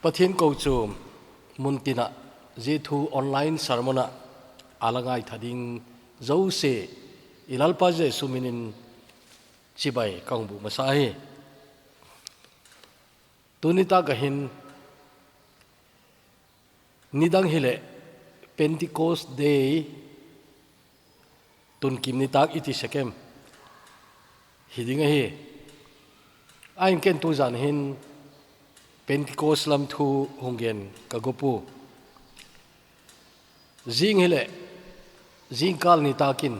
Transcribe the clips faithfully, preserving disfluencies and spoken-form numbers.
Pathian kochuam mun tin ah, zia thu online sermon ah a la ngaitha ding zosia, i Lalpa Jesu min in chibai ka hung bûk masa hi. Tuni tâk ah hin, nidang hileh Pentecost Day, tunkim nitâk i ti sek em, hi ding ahi. Ahin ken tu zan hin Pentecost lam thu hung gen ka gup ua. Zing hileh, zingkâl nitâk in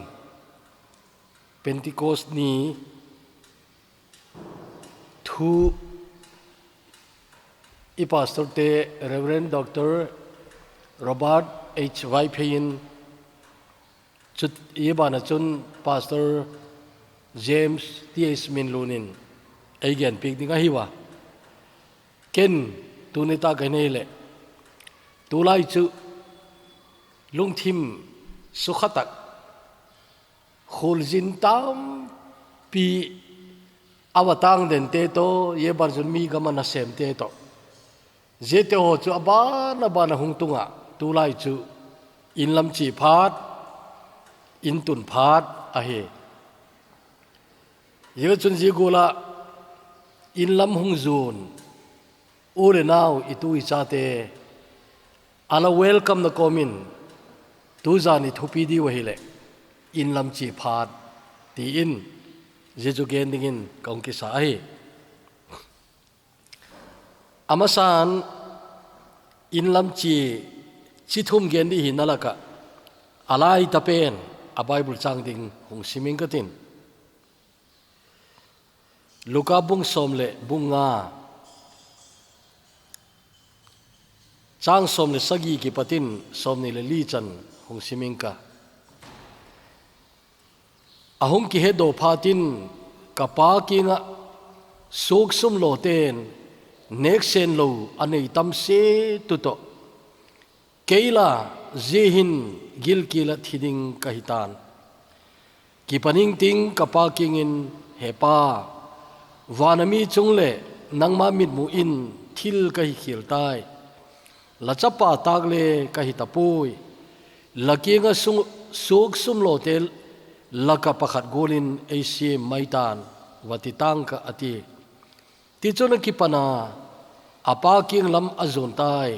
Pentecost ni thu i pastorte, Reverend Doctor Robert H Vaiphei in, chu, i ban ah chun Pastor James T S Minlun in ei genpiak ding ahi ua. Ken tuni tâk ah hin hileh, tulai chu lungthim sukha tak, khualzin tampi a va tâng dente tawh, zia ban chun mi gam ah nasêmte tawh, ziate haw chu a ban a ban a hung tung ah, tulai chu in lam chia phat, in tun phat ahi. Ziakchun zia gual ah in lam hung zuan u leh nau, i tu i chate a la welcome na kawm in, tu zan i thupi diu ahileh, in lam chia phat, ti in zia chu gen dingin ka hung kisa ahi. A masan, in lam chia chi thum gen ding hina lak ah, a lai ta pen a Bible châng ding hung sim ing ka tin. Luka bung sawm leh bung nga, châng sawm leh sagi kipat in sawmni leh li chan hung sim ing ka. A hung kihetdaw phat in, ka Pa kiang ah suak sumlawte'n nêksenlo a nei tam set u tawh, kei la zia hin gilkial ah thi ding ka hi ta'n. Kipan ing ting ka Pa kiang in, He Pa, van a mi chung leh nangma mitmu in thil ka hi khial tai. La chapa tâk le ka hi ta puai. La kiang ah suak sumlawte lak ah pakhat gual in ei siam mai ta'n, va ti ta'ng ka, a ti. Tichun a kipan a, a pa kiang lam a zuan tai.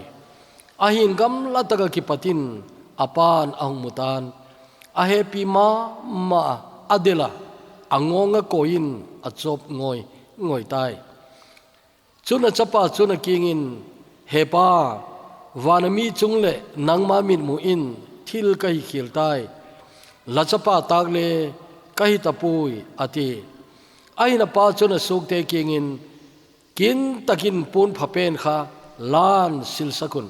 Ahi'n gamla tak ah kipat in a pa'n a hung mu ta'n, a hepi ma ma a, a del a, a ngawng a kawi in a chawp ngai ngai tai. Chun a chapa chun a kiang in, He pa, van a mi chung leh nangma mitmu in thil ka hi khial tai. La chapa tâk le ka hi ta puai, a ti. Ahi'n a pa chun a suakte kiang in, Kin tak in puan pha pen kha la'n silsak un;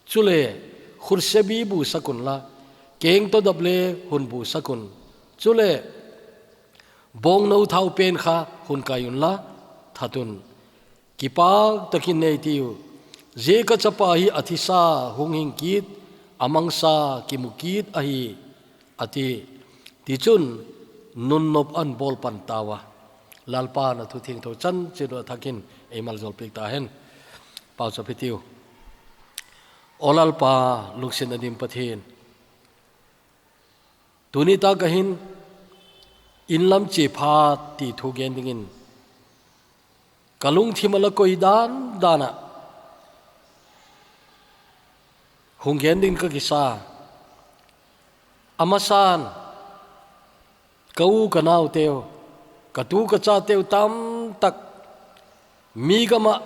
chule khutsebi busak unla, keng tawh dap le hun busak un; chule bawngno thau pen kha hun kai unla, that un. Kipâk tak in nei tiu, zia ka chapa hi a thisa hung hing kit, a mangsa kimu kit ahi, a ti. Tichun, nunnop an bawl pan tau a. Lalpa'n a thu thiangtho chanchin uh a thak in ei maljawl piak ta hen. Pauchap hitiu. Aw Lalpa, lungsiatna dim Pathian, tuni tâk ah hin, In lam chia phat ti thu gen dingin ka lungthim ah la koi dan dan ah hung gen dingin ka kisa. A masan, ka u ka nauteu, ka tu ka chateu tamtak mi gam ah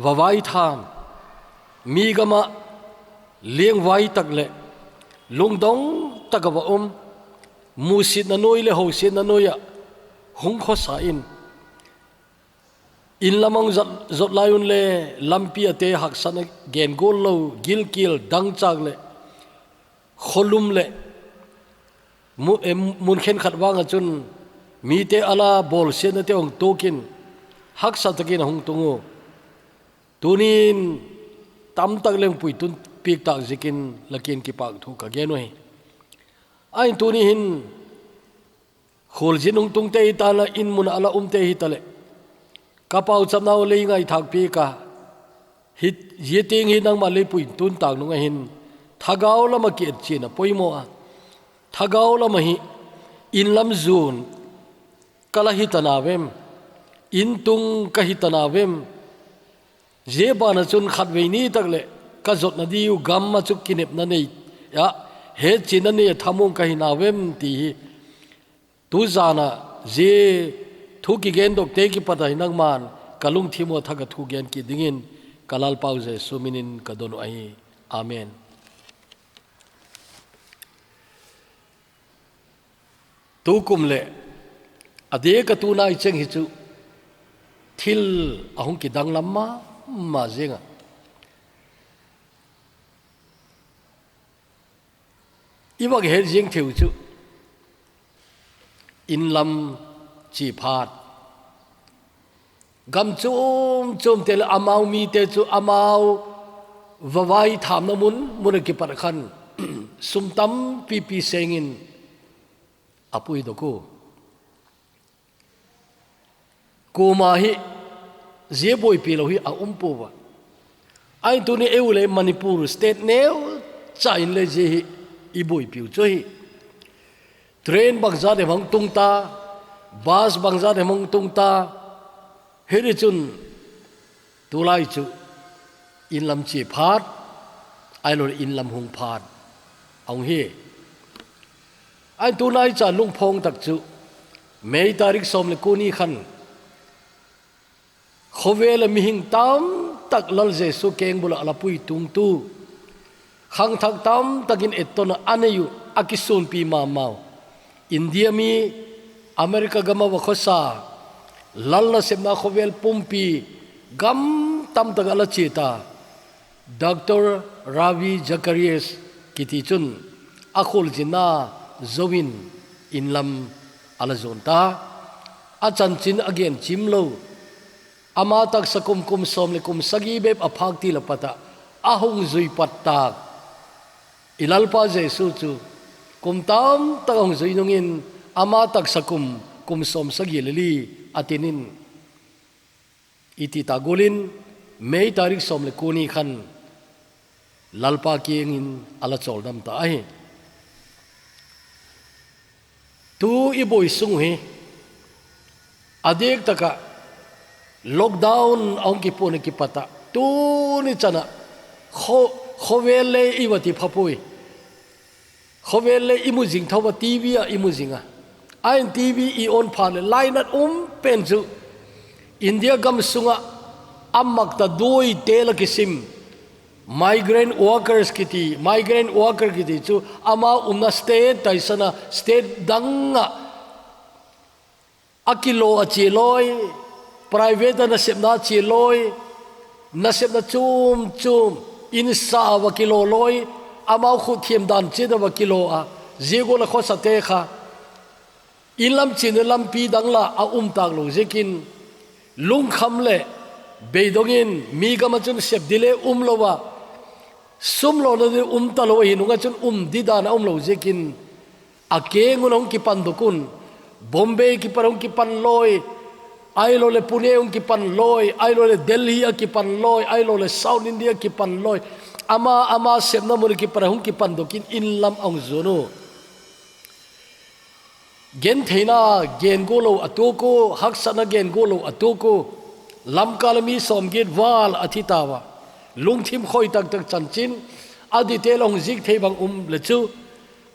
va vaitham, mi gam ah liangvai tak leh lungdong tak ah va um, musiatna nuai leh hosiatna nuai ah hung khawsa in, In lam ah zot lai unle, lampi ate haksatna gen gual lo, gilkial, dangchâk leh khawlum leh mu-, e, mun khenkhat vang ah chun mite a la bawlsiatnate hung tuak in, haksa tak in a hung tung u. Tuni'n tamtak leng puitun piak tâk ziakin la kiang kipâk thu ka gen uhi. Ahi'n tuni hin, khualzin hung tungte hita leh, In mun ah la umte hitaleh, ka pauchapnau lei ngaithâk piak a, Zia tiang hi nangma lei puitun tâk nung ah hin, thagau lam ah ki et chian a poimaw a. Thagau lam ah hi, in lam zuan ka la hi ta na vem, in tung ka hi ta na vem, zia ban ah chun khatvei ni tak leh ka zotna diu gam ah chu kinepna nei ah, hetchianna nei a thamuang ka hi na vem ti hi, tuzan ah zia thu kigendokte kipat ah hi nangma'n ka lungthim ua thak ah thu gen kit dingin ka Lalpau Jesu min in ka don uh ahi. Amen. Tukum leh a diak a tunai cheng hi chu thil a hung kidang lam ma ma ziang a, i vak het ziang thei uh chu, in lam chia phat, gam chuam chuamte leh amau mite chu amau vavai thâmna mun mun ah kipat khan sum tampipi seng in a puidok u. Kuama hi zia buaipi lo hi a um pua a. Ahin tuni ei u leh Manipur state neucha in le zia hi i buaipiu chu ahi. Train bangzat em hung tung ta, bus bangzat em hung tung ta, hiti chun tulai chu in lam chia phat, ahiloleh in lam hung phat a hung hi. Ahin tunai cha lungphawng tak chu May tarik sawm leh kua ni khan khawvel ah mihing tamtak Lal Jesu kengbul ah a la puitungtu, khangthak tamtak in etton ah a nei uh, a kisuanpi ma mau, India mi, America gam ah va khawsa, Lal nasepna khawvel pumpi gam tamtak ah la chia ta Doctor Ravi Zacharias kiti chun a khualzinna zo in in lam a la zuan ta. A chanchin a gen chim lo, ama taksa kum, kum sawm leh kum sagi bep a phâk til a pat ah a hung zui pat tâk i Lalpa Jesu chu kum tamtak a hung zui nung in, ama taksa kum, kum sawm sagi leh li a tin in, i ti ta gual in May tarik sawm leh kua ni khan Lalpa kiang in a la chawldam ta ahi. Tu i buai sung uh hi a diak tak ah lockdown a hung kipuan ah kipat ah tuni chan ah khawvel le i va ti pha puai. Khawvel le i mu zing tho a, TV ah i mu zing a. Ahin TV i on phat leh lainat um pen chu India gam sung ah a mak ta duaite la kisim, migrant workers kiti, migrant worker kiti chu ama umna state taisan a state dang ah a kilaw a chia lawi, private ah nasepna chia lawi, nasepna chuam chuam, insa a va kilaw lawi, amau khut thiam dan chiat a va kilaw a, zia gual a khawsate kha in lam chiana lampi dang la a um tâk lo ziakin, lungkham leh beidong in mi gam ah chun sep di le um lo a, sum lona di um talo ahi nung ah chun um di dan a um lo ziakin, a keng un a hung kipandok un, Bombay kipat a hung kipan lawi, ahiloleh Pune hung kipan lawi, ahiloleh Delhi a kipan lawi, ahiloleh South India kipan lawi, ama ama sepna mun ah kipat a hung kipandok in in lam a hung zuan u. Gentheina gen gual lo a tuak u, haksatna gen gual lo a tuak u. Lamka le mi sawmgiat val a thi tau a, lungthim khoi tak tak chanchin, a detail a hung zik thei bang um le chu,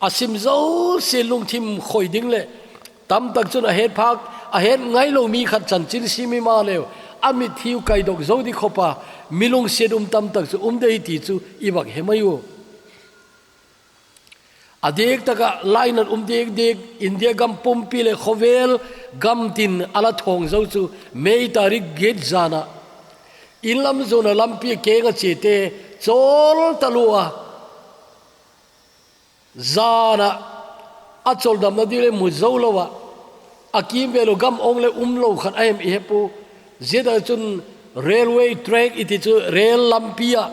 a sim zosia lungthim khoi ding leh tamtak chun a het phâk, a het ngailo mi khat chanchin sim i maleu, a mitthiu kaidok zo di khop a, mi lungsiat um tamtak chu um de hi ti chu i vak he mai u. A diak tak ah lainat um diak diak India gam pumpi leh khawvel gam tin a la thawng zo chu May tarik giat zan ah in lam zuan a lampi a keng a chiate chawl talua a, zan ah a chawldamna di le mu zo lo ah, a kîmvêl uh gam awng le um lo khat a hem i he pua. Zia tak chun railway track i ti chu rail lampi ah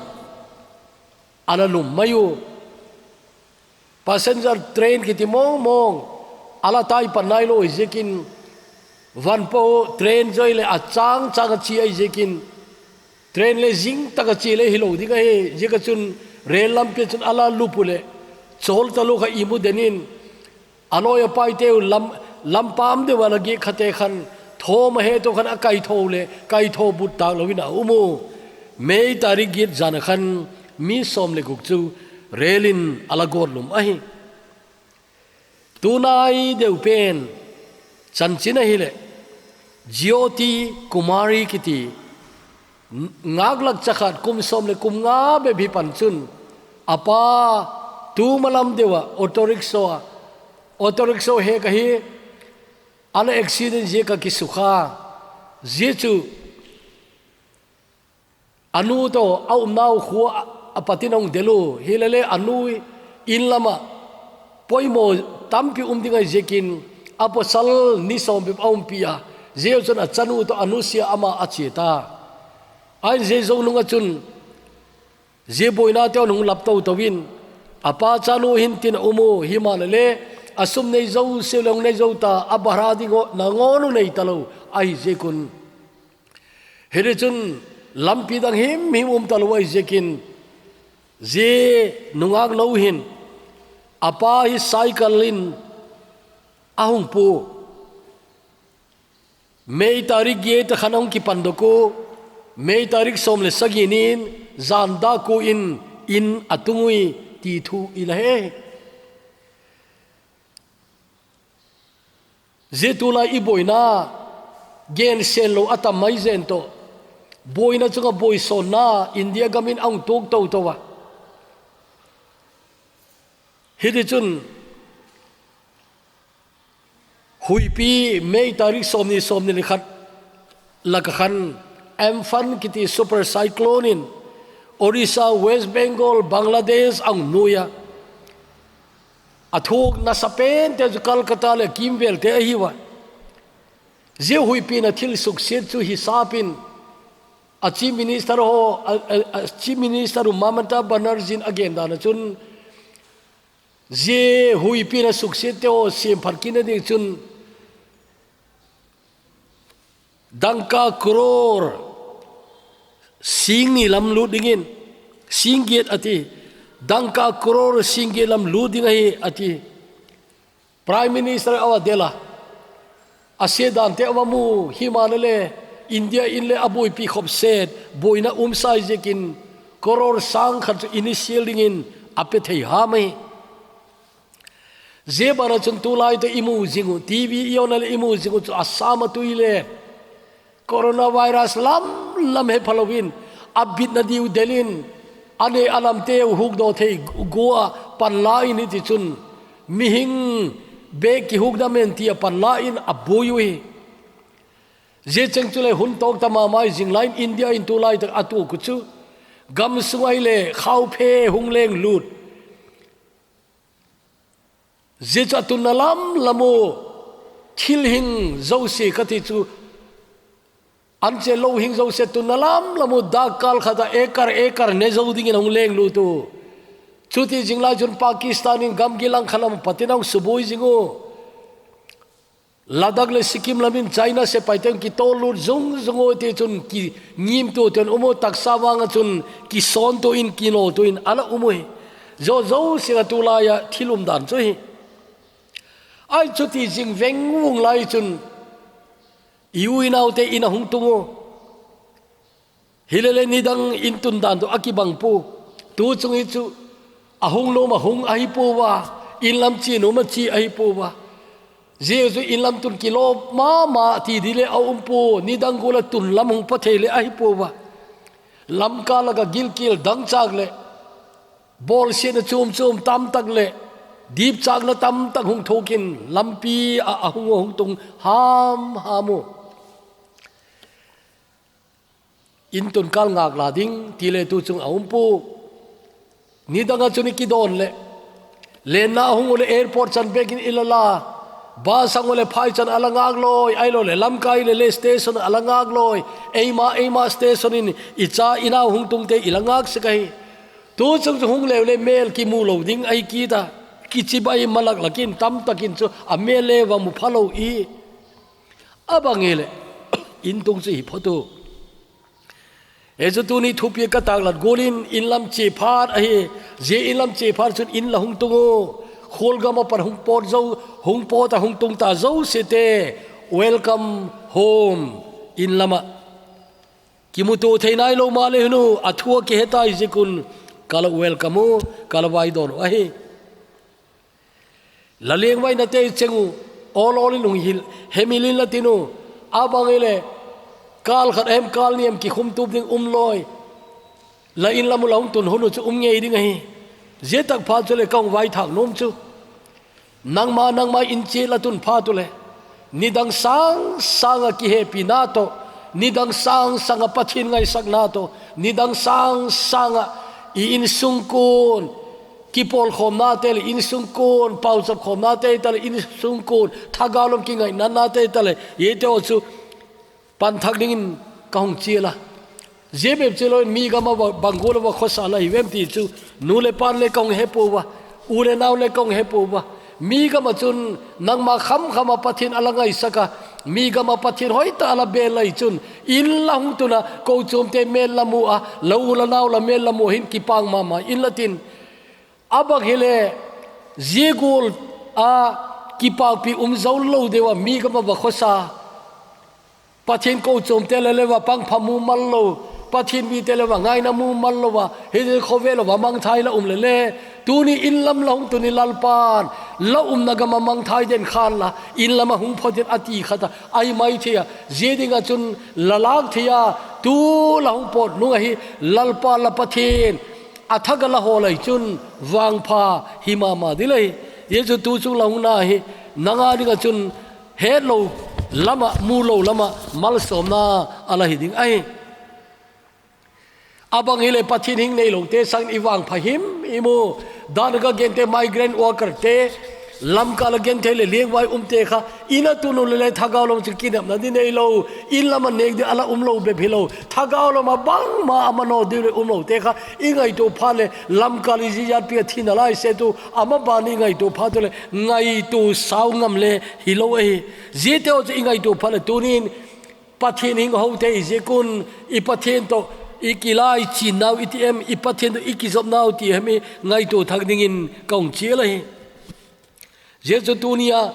a la lum mai u. Passenger train kiti mawngmawng a la tai pan nailo ahi ziakin, van pua train zaw leh a châng châng a chia ahi ziakin, Train le zing tak a chia le hilo ding ahi ziak a chun, rail lampi ah chun a la lup u leh, chawl talua kha i mu den in, a lawi a paiteu lam, lam pâm deu a la giak khate khan, thawm a het u khan a kaitho leh kaitho but tâk lo in a um u. May tarik giat zan a khan mi sawm leh guk chu rail in a la gawt lum ahi. Tunai deu pen chanchin ahileh, Jyoti Kumari kiti ngâklakcha khat kum sawm leh kum nga bep hi pan chun, a pa tu malam deu ah auto rickshaw a, auto rickshaw hek ahi, a la accident ziak a kisukha, zia chu a nu tawh a umnau khua a pat in a hung del u. Hilele a nu in lam ah poimaw tampi um ding ahi ziakin, a pawsal ni sawm bep a umpi a, ziachun a chanu tawh a nusia ama a chia ta. Ahin zia zo nung ah chun, zia buainate hung lap to to in, a pa chanu hin tin a um u, himaleh le, a sum nei zosiau leh hung nei zo ta, a bhara ding uh nangawn uh nei talo ahi ziak un. Hiti chun, lampi dang himhim um talo ahi ziakin, zia nungâk no hin a pa hi cycle in a hung pua. May tarik giat a khan a hung kipandok u, May tarik sawm leh sagi ni in, zan dak ua in, in a tung ui ti thu i la he. Zia tulai i buaina gensenlo a tam mai zen tawh, buaina chung ah buaisawnna India gam in a hung tuak to to a. Hitichun, huipi May tarik sawmni, sawmni leh khat lak ah khan Amphan kiti super cyclone in Orissa, West Bengal, Bangladesh a hung nuai a. A thuak nasa pente chu Calcutta leh kimvelte ahiu a. Zia huipi in a thil suksiat chu hisap in, a Chief Minister haw, a, a, a Chief Minister u Mamata Banerjee in a gendan ah chun, zia huipi in a suksiatte haw siamphat kitna ding chun, dangka crore sîng ni lam lût dingin, sîng giat a ti, dangka crore sîng giat lam lût ding ahi a ti. Prime Minister a va del a, a siadante a va mu, himaleh le India in le a buaipi khop set, buaina um sai ziakin crore sâng khat chu initial dingin a pe thei ham ahi. Zia ban ah chun tulai tawh i mu zing uh, TV i on a leh i mu zing uh chu Assam a tui le coronavirus lam lam he phalo in, a bitna diu del in, a nei a lamteu hukdaw thei gua a panla in hitichun, mihing bêk kihukdam en ti a panla in a buai uhi. Zia cheng chuleh hun tawk ta ma ma i zing lai in India in tulai tak a tuak uh chu, gam sung ah hile khauphe hung leng lût. Zia chu a tunna lam lam u thil hing zosia ka ti chu, an che lo hing zosia tunna lam lam u dakkal khat ah acre acre ne zo dingin a hung leng lût u. Chuti zing lai chun Pakistan in gamgi langkhat lam ah pat in a hung subuai zing u. Ladakh leh Sikkim lam in China sepaite kitawllût zung zung u, tichun kingimtuate'n um u, taksa vang ah chun kisawngtua in kinawtua in a la um uhi. Zo zosia a tulai ah thil umdan chu hi. Ai chuti zing veng vung lai chun, i u i naute in a hung tung u. Hilele nidang in tundan tawh a kibang pua. Tu chung hi chu a hung nuam a hung ahi pua a, in lam chia nuam a chia ahi pua a. Zia chu in lam tun kilawp ma ma ti di le a um pua, nidang gual a tun lam hung pha thei le ahi pua a. Lamka lak ah gilkial dangchâk leh bawlsiatna chuam chuam tamtak leh dipchâkna tamtak hung thuak in lampi ah a hung u, hung tung ham ham u. In tun kâl ngâk la ding ti le tu chung a um pua. Nidang ah chun i kidawn leh, lenna a hung u leh airport chan bêk in i la la, bus hung u leh phaichan a la ngâk lawi, ahiloleh Lamka hileh le station a la ngâk lawi, eima eima station in i cha i nau hung tungte i la ngâk sek ahi. Tu chung chu hung leu le mêl kimu lo ding ahi kit a, kichibai malak lak in tamtak in chu a mêl le va mu phalo i. A bang hileh, in tung chu hi phot u. Hi chu tuni thupi ka tâklat gual in inlam chia phat ahi. Zia inlam chia phat chun in la hung tung u. Khualgam ah pat hung pawt zo, hung pawt ah hung tung ta zosiate, welcome home, inlam ah. Kimutua thei nailo maleh hun u, a thu a kihe tai ziak un ka la welcome u, ka la vaidawn u ahi. La liangvainate cheng u, awl awl in hung hil, hemil in la tin u, a bang hileh, kâl khat a hem kâl ni em kikhumtup ding um lawi. La inlam uh la hung tun hun uh chu um ngei ding ahi. Zia tak phat chuleh ka hung vaithâk nuam chu, nangma nangma in chia la tun phat uleh, nidang sâng sâng ah kihepina tawh, nidang sâng sâng ah Pathian ngaisakna tawh, nidang sâng sâng ah i insungkuan kipawlkhawmnate leh insungkuan pauchapkhawmnate taleh insungkuan thagau lam kingainatnate taleh, ziate haw chu pan thak dingin ka hung chial a. Zia bep chu lo in mi gam ah bang gual a va khawsa la hiu em ti chu, nu leh pa'n le ka hung he pua a, u leh nau le ka hung he pua a. Mi gam ah chun nangma khamkham ah Pathian a la ngaisak a, mi gam ah Pathian hoi tak a la bêl lai chun, in la hung tun a, kochuamte mêl la mu a, la u la nau la mêl la mu a hin kipâk ma ma in la tin. A bang hileh, zia gual a kipâkpi um zo lo deu a mi gam ah va khawsa, Pathian kochuamte le le va pangpha mumal lo, Pathian mite le va ngaina mumal lo a, hi khawvel ah va mangthai la um leh le, tuni inlam la hung tun in Lalpa'n, la umna gam ah mangthai den khan la, inlam ah hung phot in a ti khat a, ahi mai thei a, zia ding ah chun la lâk thei a, tu la hung pawt nung ahi, Lalpa la Pathian a thak a la hawl lai chun vangpha hi ma ma ding ahi. Zia chu tu chung la hung na hi, nang a ding ah chun hetlo lam ah, mulo lam ah malsawmna a la hi ding ahi. A bang hileh Pathian hing neilote sâng in i vangpha him him u. Dan a ka gente migrant workerte, lamkâl a genthei leh liangvai umte kha, in a tun u leh le thagau lam chu kinepna ding neilo, inlam a nêk ding a la um lo bep hilo, thagau lam ah bangma a manaw ding leh umlote kha i ngaitua phat leh lamkâl i zia zat pi a thina lai se tu, a maban i ngaitua phat u leh ngaitua sau ngam le hilo ahi. Ziate haw chu i ngaitua phat leh tuni'n Pathian hing hote i ziak un, i Pathian tawh i kilaichinnau i ti em, i Pathian tawh i kizopnau ti hem i ngaitua thak dingin ka hung chial ahi. Zia chu tuni a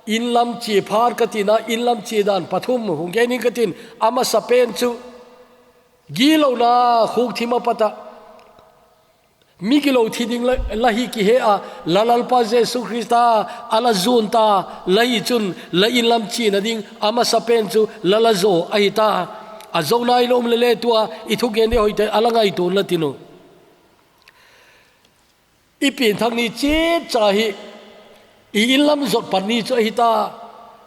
inlam chia phat ka tina, inlam chia dan pathum hung gen ing ka tin, a masapen chu gilona khukthim a pat ah mi gilo thi ding la hi kihe a, la Lalpa Jesu Khrista a la zuan ta la hi chun la inlam chiana ding a masapen chu la la zaw ahi ta. A zo nailo um leh le tua i thugen ding hoite a la ngaitua un la tin u. I pianthak ni chiat cha hi i inlam zot pat ni chu ahi ta.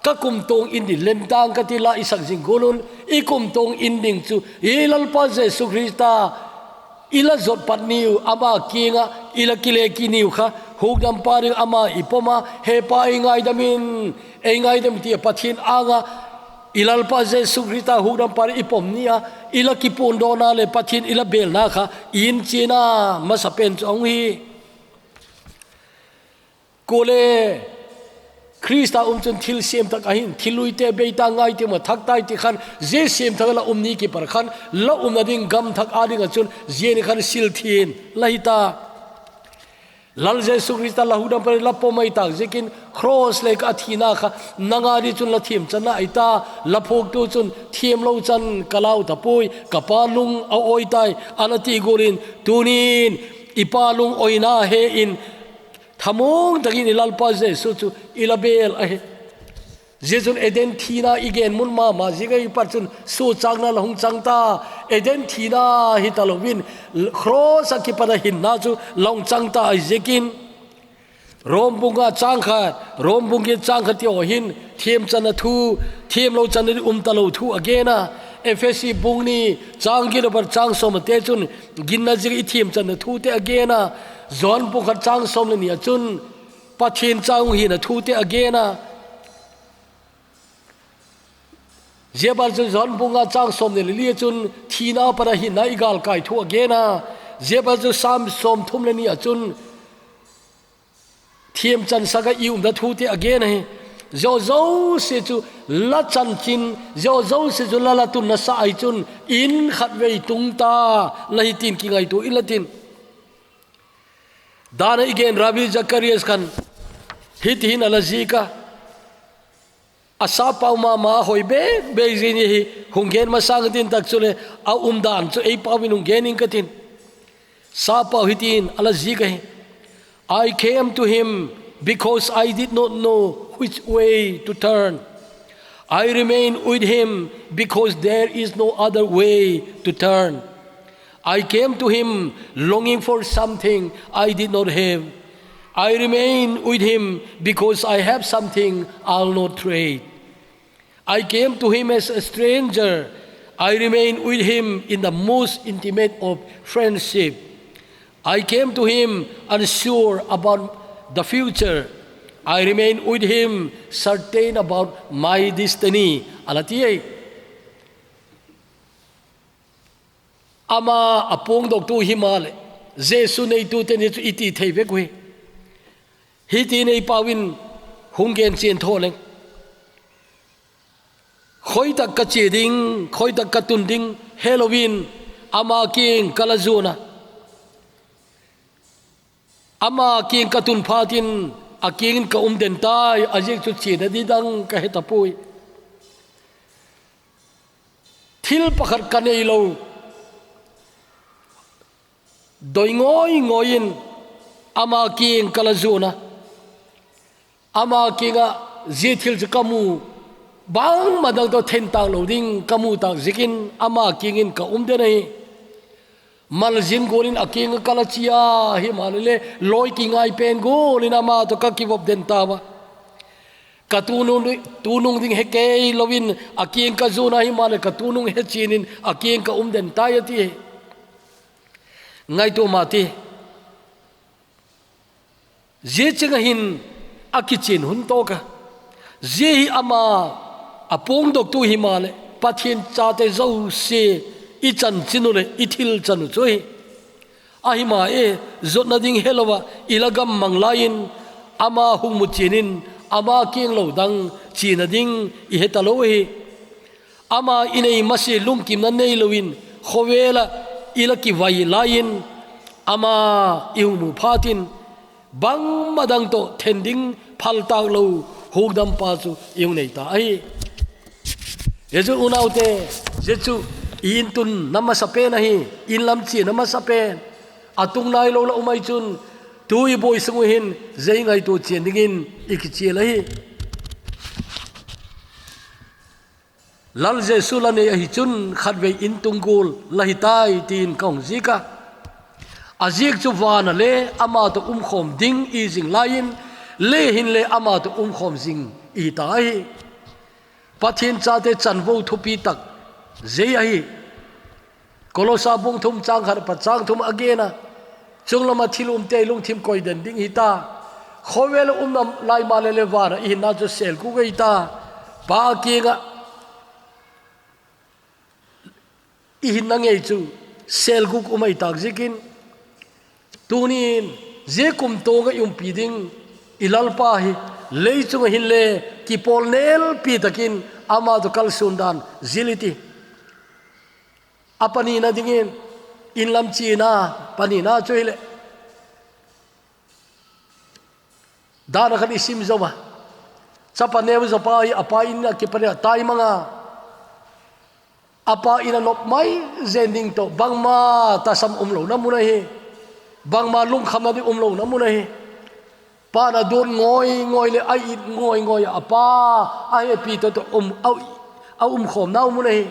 Ka kumtuang in ding lem tang ka ti la i sak zing gual un, i kumtuang in ding chu i Lalpa Jesu Khrista i la zot pat niu, ama kiang ah i la kile kit niu kha, hukdampa ding ama i pom a, He Pa, ei ngaidam in, ei ngaidam in, ti a Pathian âng ah i Lalpa Jesu Khrista hukdampa ding i pom ni a, i la kipuandawna leh Pathian i la bêlna kha i in chiana masapen chu a hung hi. Kuale Khrista um chun thilsiam tak ahi'n, thil luite bei ta, ngai ti ma thak tai ti khan, zia siam thak la um ni kipat khan la umna ding gam thak â ding ah chun zia ni khan sil thiang la hi ta. Lal Jesu Khrista la hukdampa la pom ahi tâk ziakin cross le ka a thina kha nang â ding chun la thiamchanna ahi ta. La phuaktu chun thiamlo chan ka lau ta puai, ka Pa lung a awi tai, a la ti gual in tuni'n i Pa lung awina he in thamuang tak in i Lalpa Jesu chu i la bêl ahi. Zia chun Eden thina i gen mun ma ma ziak ahi pat chun suakchâkna la hung chang ta. Eden thina hi talo in, cross ah kipat a hinna chu la hung chang ta ahi ziakin. Rom bung nga châng khat, Rom bung giat châng khat ti haw hin thiamchanna thu, thiamlo channa ding um talo thu a gen a. Ephesi bung ni châng giat a pat châng sawm ate chun ginna ziak i thiamchanna thute a gen a. Johan bung khat châng sawm leh ni ah chun Pathian cha hung hina thute a gen a. Zia ban chu Johan bung nga châng sawmni leh li ah chun thina pat a hinna i gâlkai thu a gen a. Zia ban chu Sam sawmthum leh ni ah chun thiamchansak ah i umna thute a gen ahi. Zia zosia chu la chanchin, zia zosia chu la la tunna sa ahi chun, in khatvei tung ta la hi tin kingaitua inla tin. Dan a i gen Ravi Zacharias khan hiti hin a la zik a, a sapau ma ma hoi bêk bêk zing hi hung gen masang a tin tak chuleh a umdan chu ei pau in hung gen ing ka tin. Sapau hitin a la zik ahi. I came to him because I did not know which way to turn. I remained with him because there is no other way to turn. I came to him longing for something I did not have. I remain with him because I have something I'll not trade. I came to him as a stranger. I remain with him in the most intimate of friendship. I came to him unsure about the future. I remain with him certain about my destiny, a la ti ai. Ama a puangdoktu himaleh, Jesu neitute ni chu i ti thei vek uhi. Hiti nei pau in hung gen chian tho leng, khoi tak ka chia ding, khoi tak ka tun ding helo in, ama kiang ka la zuan a. Ama kiang ka tun phat in, a kiang in ka um den tai, a ziak chu chiana ding dang ka he ta puai. Thil pakhat ka neilo, doi ngawi ngawi in ama kiang ka la zuan a. Ama kiang ah zia thil chu ka mu, bangma dang tawh then tâk lo ding ka mu tâk ziakin ama kiang in ka um den ahi. Malzin gual in a kiang ah ka la chia himaleh le, lawi kingai pen gual in ama tawh ka kivop den tau a. Ka tunung, tunung ding he kei lo in a kiang ka zuan a himaleh ka tunung he chian in a kiang ka um den tai a ti. Ngaitua ma ti. Zia ching ah hin a kichian hun tawk a. Zia hi ama a puangdoktu himaleh, Pathian chate zosia i chanchin uh leh i thil chan uh chu hi. Ahi ma e, zotna ding helo ah i la gam mang lai in, ama hung mu chian in, ama kiang lo dang chiana ding i he talo ahi. Ama i nei masia lungkimna neilo in, khawvel ah i la kivai lai in, ama i hung mu phat in, bangma dang tawh then ding phal tâk lo hukdampa chu i hung nei ta ahi. Zia chu unaute, zia chu i in tunna masa pen ahi, in lam chiana masa pen. A tung nailo la um ahi chun, tu i buai sung uh hin zia i ngaitua chian dingin i kichial ahi. Lal Jesu la nei ahi chun khatvei in tung gual la hi tai ti'n ka hung zik a. A ziak chu van ah le ama tawh umkhawm ding i zing lai in, le hinle ama tawh umkhawm zing i hi ta ahi. Pathian chate chanvo thupi tak zia ahi. Kolosa bung thum châng khat apat châng thum a gen a, chung lam ah thil umte lungthim koi den ding hi ta. Khawvel ah um lai maleh le van ah i hinna chu sêlgûk ahi ta. Pa kiang ah i hinna ngei chu sêlgûk um ahi tâk ziakin, tuni'n zia kumtuang ah i umpi ding i Lalpa hi lei chung ah hinle kipawl nêlpi tak in ama tawh kalsuan dan zil i ti. A panina dingin, in lam chiana panina chu hileh, dan a khan i sim zo a, chapa neu zawpa hi a pa in a kipat in a tai mang a, a pa in a nop mai zen ding tawh bangma tasam umlona mun ahi, bangma lungkhamna ding umlona mun ahi. Pa'n a duat ngawi ngawi leh a it ngawi ngawi ah a pa a hepi tawh tawh a umkhawmnau mun ahi.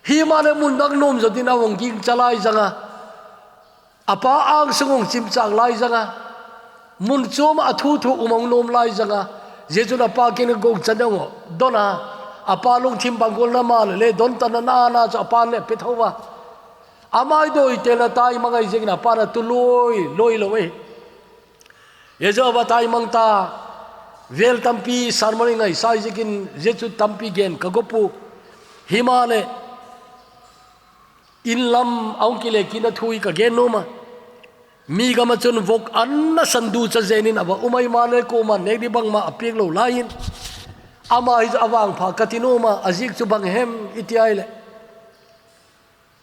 Himaleh mun dang nuam zot in a hung gingcha lai zang a, a pa âng sung hung chimchâk lai zang a, mun chuam ah a thu thu um a hung nuam lai zang a, zia chun a pa kiang in a gochan ding a don a, a pa lungthim bang gual na maleh le don tan a na na chu a pa'n le a pe tho a, a mai dawitelna tai mang ahi ziakin a pa'n a tu lui lui lo ahi. Zia chu a va tai mang ta, vêl tampi sermon i ngaisai ziakin zia chu tampi gen ka gop u. Himaleh, in lam a hung kile kitna thu hi ka gen nuam a. Mi gam ah chun vok an nasan ducha zen in a va um ahi maleh, kuama'n nêk ding bangma a piak lo lai in, ama hi chu a vangpha ka ti nuam a, a ziak chu bang hem i ti ahileh,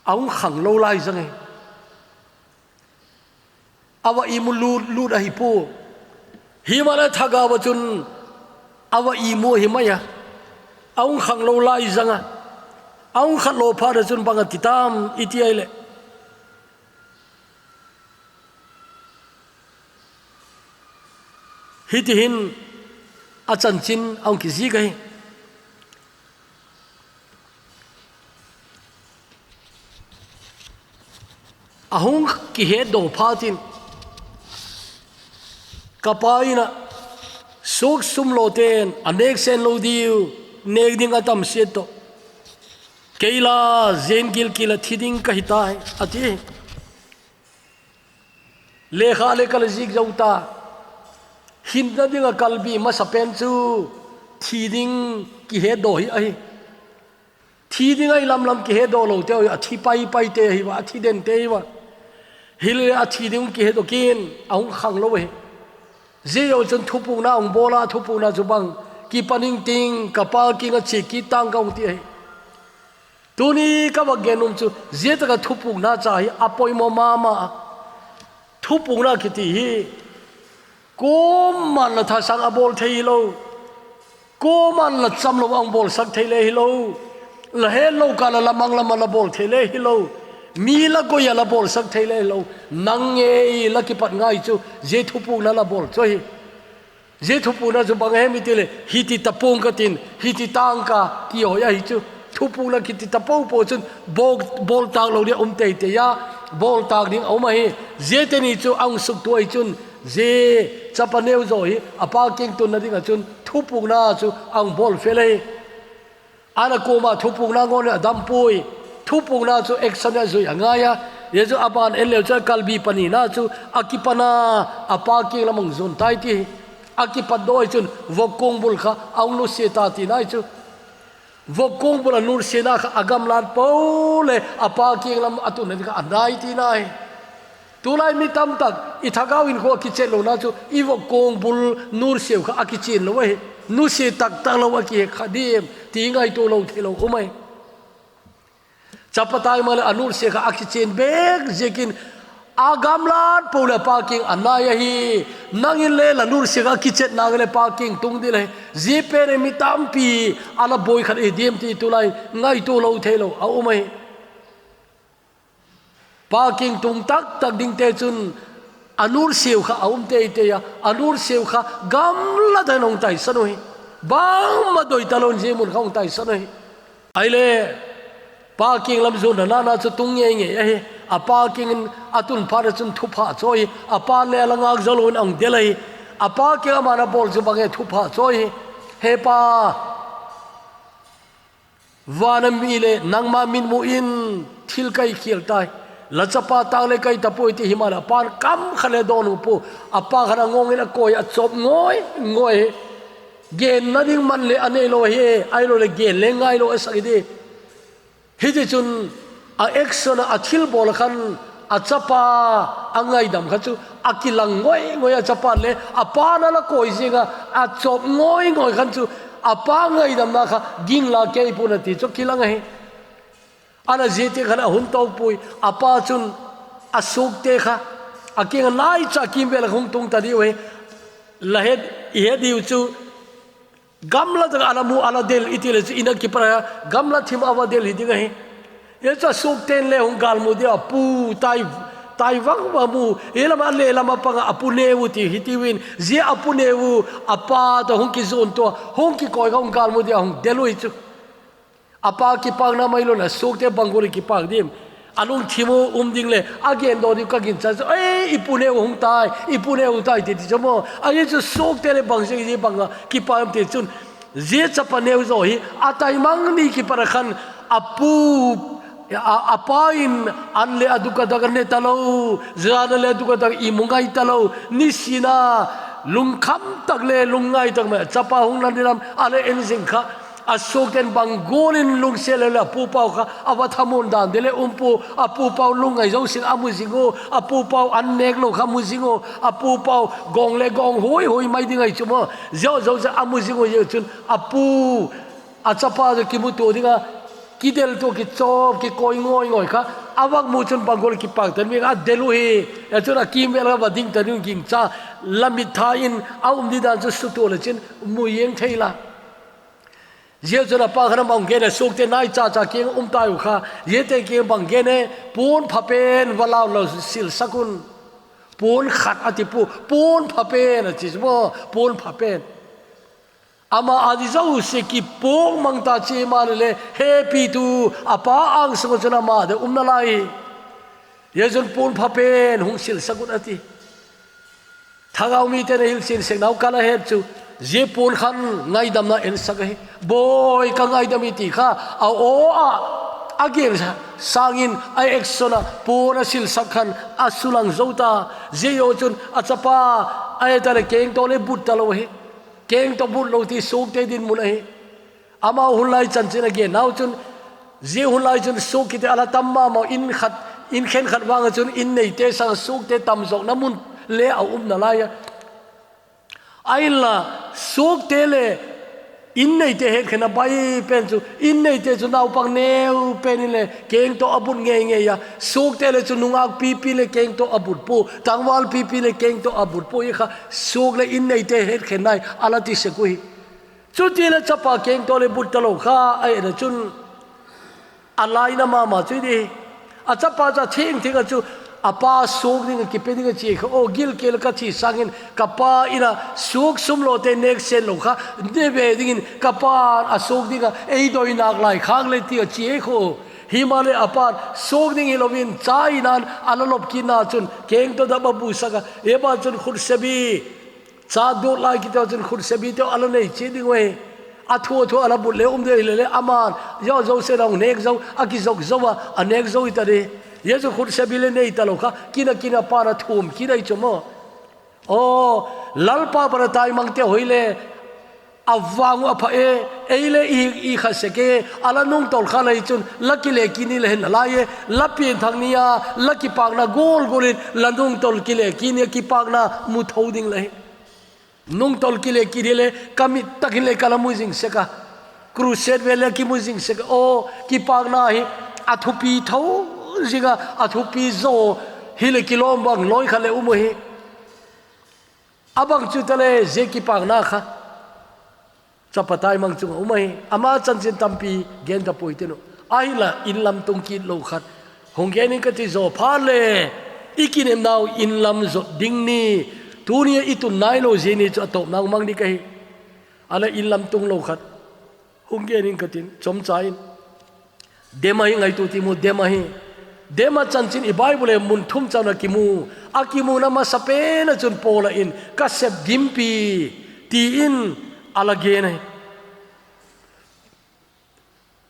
a hung khanglo lai zang hi. A va imu lût lût ahi pua. Himaleh thagau ah chun a va imu ahi mai a, a hung khanglo lai zang a, a hung khat law phat ah chun bang a ti tam i ti ahileh, hiti hin a chanchin a hung kizik ahi. A hung kihetdaw phat in, ka pa In ah suak sum lawte'n a nêk sen lo diu, nêk ding a tam siat tawh, kei la zia In gilkial ah thi ding ka hi tai, a ti. Lekha le ka la zik zo ta. Hinna ding ah kalbi masa pen chu thi ding kihetdaw hi ahi. Thi ding ahi lam lam kihetdaw loteu hi a thi pai paite ahi a, a thi dente hi a. Hileh a thi ding hung kihetdaw kin a hung khanglo ahi. Zia zo chun thupukna hung bawl a, thupukna chu bang, kipan ing ting, ka pa kiang ah chia kit tang ka hung ti ahi. Tuni ka va gen nuam chu zia tak ah thupukna cha hi a poimaw ma ma a. Thupukna kiti hi kuama'n la thasâng a bawl thei hilo, kuama'n la chamlo a hung bawlsak thei le hilo, la hetlo kâl ah la mang lam ah la bawl thei le hilo, mi la koi ah la bawlsak thei le hilo, nang ngei la kipat ngai chu zia thupukna la bawl chu ahi. Zia thupukna chu bang ahem i ti leh, hiti ta pua'ng ka tin, hiti tâng ka ti hoi ahi chu. Thupukna kiti ta po po chun bawl, bawl tâk lo ding a um teitei a, bawl tâk ding a um ahi. Ziate ni chu a hung suktua ahi chun, zia chapa neu zaw hi a pa kiang tunna ding ah chun thupukna chu a hung bawl fel ahi. A na kuama thupukna ngawn leh a dam puai. Thupukna chu action a zui a ngai a. Zia chu a ban en leu chun a kalbi panina chu a kipan a, a pa kiang lam hung zuan tai ti hi. A kipatdaw ahi chun vok kuang bul kha a hung nusia ta tina ahi chu. Vok kuang bul a nutsiana kha a gamlat po le a pa kiang lam a tunna ding kha a nai tina ahi. Tulai mi tamtak i thagau in khu a kichet lona chu i vok kuang bul nutsiau kha a kichian lo ahi. Nusia tak tak lo a kihe kha diam ti ngaitua lo theilo um ahi. Chapa tai maleh a nutsia kha a kichian bêk ziakin a gamlat po leh a pa kiang a nai ahi. Nang in le la nutsia kha a kichet nak leh pa kiang tung ding ahi. Zia pen hi mi tampi a la buai khat hi diam ti tulai ngaitua lo theilo a um ahi. Pa kiang tung tak tak dingte chun a nutsiau kha a um teitei a, a nutsiau kha gamla tak in hung taisan uhi. Bangma doi talo in zia mun kha hung taisan uhi. Ahile, pa kiang lam zuan na nana chu tung ngei ngei ahi. A pa kiang in a tun phat ah chun thupha chu ahi. A pa le a la ngâk zo lo in a hung del ahi. A pa kiang a man a bawl chu bang e, thupha chu ahi. He pa, van a mi le nangma mitmu in thil kai khial tai. La chapa tâng le kai ta puai ti himaleh a pa'n kam khat le dawnhu pua. A pa khan a ngawng in a kawi a, chawp ngawi ngawi hi. Genna ding man leh a neilo ahi, ahiloleh gen le ngailo a sak hi di. Hitichun, a action ah, a thilbawl ah khan a chapa a ngaidam kha chu a kilang ngawi ngawi a, chapa le a pa'n a la kawi ziang a, a chawp ngawi ngawi khan chu a pa ngaidamna kha ging la kei pua'n a ti chu kilang ahi. A na ziate khan a hun tawk puai, a pa chun a suakte kha a kiang ah naicha kimvêl ah hung tung ta diu hi. La het, i het diu chu gamla tak a la mu a la del i ti le chu in a kipat a gamla thim a va del hi ding ahi. Hi chu a suakte'n le hung gâlmu dia a pu tai, tai vang va mu. Hi lam a le lam a pang a a pu neu ti hi tiu in, zia a pu neu a pa tawh hung kizuan tua, hung kikawi kha hung gâlmu dia hung del uhi chu. A pa kipâkna mai lo leh a suakte bang gual in kipâk diam? A lungthim u um ding leh a gendaw diu ka ginchâk chu, ei, i pu neu hung tai, i pu neu hung tai ti ti chu maw. Ahi chu suakte leh bang ziak zia bang a kipâk em ti chun, zia chapa neu zaw hi a taimang ni kipat ah khan a pu, a, a pa in an leh a duk a dak a ne talo, zan a leh a duk a dak i mu ngai talo, nisin a lungkham tak le lungngai tak mai chapa hung na ni lam a le en zing kha, A suakte'n bang gual in lungsiat leh leh a pupau kha a va thamuan dan di le um pua, a pupau lungngai zosia a mu zing u, a pupau an nêk lo kha mu zing u, a pupau gawng le gawng huai huai mai ding ahi chu maw, zia zosia a mu zing u. Zia chun a pu, a chapa chu kimutua ding a, kideltua, kichawm, kikawi ngawi ngawi kha a vak mu chun bang gual kipâk tan mi a del u hi. Zia chun a kîmvêl kha va ding ta ding gingcha, la mittha in a um di dan chu sutua le chin mu ziang thei la. Zia chun a pa khan a mang gen a, suakte nai cha cha kiang um tai u kha, ziate kiang bang gen e, puan pha pen va lau lo silsak un. Puan khat a ti pua, puan pha pen a chi chu maw, puan pha pen. Ama â di zosia kipuak mang ta chi maleh le, hepitu a pa âng sung ah chun ama de umna lai hi. Zia chun puan pha pen hung silsak un a ti. Thagau mite'n a hilchian sek nau ka la het chu, zia puan khan ngaidamna ensak ahi. Bawi, ka ngaidam hi ti kha a aw ah a gen sâng in a action ah puan a silsak khan a sulang zo ta. Zia ziak chun a chapa a et a leh kengtaw le but talo ahi. Kengtaw but lo ti suakte dinmun ahi. Amau hun lai chanchin a gen nau chun, zia hun lai chun suak kiti a la tam ma ma, in khat, in khenkhat vang ah chun in neite sâng ah suakte tam zawkna mun le a umna lai a. Ahinla, suakte leh in neite hetkhenna bai pen chu, in neite chu naupang neu pen in le kengtaw a but ngei ngei a, suakte le chu nungâk pipi leh kengtaw a but pua, tangval pipi leh kengtaw a but pua hi kha, suak leh in neite hetkhenna hi a la ti sek uhi. Chuti leh chapa kengtaw le but talo kha a et a chun, a laina ma ma chu hi di, a chapa chu a thiang thiang ah chu a pa suak ding ah kipe ding a chia kha, aw, gilkial ah ka thi sâng in ka pa in a suak sum lawte nêk sen lo kha ne ve dingin ka pa'n a suak ding ah ei doi nâk lai khâk le ti a chia khu. Himaleh a pa'n suak ding hilo in cha in an a la lop kitna chun kengtaw dap a busak a, zia pa chun khutsebi, cha duat lai kiti chun khutsebiteu a la nei chiat ding uhi. A thu a thu a la but le um di hile le, ama'n zia zosia a hung nêk zo, a kizok zo a, a nêk zo hi ta di. Zia chu khutsebi le nei talo kha, kin a kin a pa'n a thum kit ahi chu maw. Aw, Lalpa bana taimangte hoi le a vang uh a pha e, ei le i, i kha sek e, a la nungtol kha lai chun la kile kit ni la hi nalai e, la pianthak ni a, la kipâkna gual gual in la nungtol kile kit ni a kipâkna mu tho ding la hi. Nungtol kile kit hile ka mit tak in le ka la mu zing sek a, crusade vêl le kimu zing sek a, aw, kipâkna hi a thupi tho zing a, a thupi zaw hileh kilawm bang lawi khat leh um uhi. A bang chu ta le zia kipâkna kha chapa taimang chung ah um ahi. Ama chanchin tampi gen ta puai tin uh. Ahinla inlam tung kit lo khat hung gen ing ka ti zaw phat le, i kinepnau inlam zot ding ni, tuni a i tun nailo zia ni chu a tawpna hung mang ding ahi. A leh inlam tung lo khat hung gen ing ka tin, chomcha in. Dema hi ngaitua ti mu, Dema hi. Dema chanchin i Bible ah mun thum chan a kimu. A kimuna masapen ah chun Paul in ka sep gimpi ti in a la gen ahi.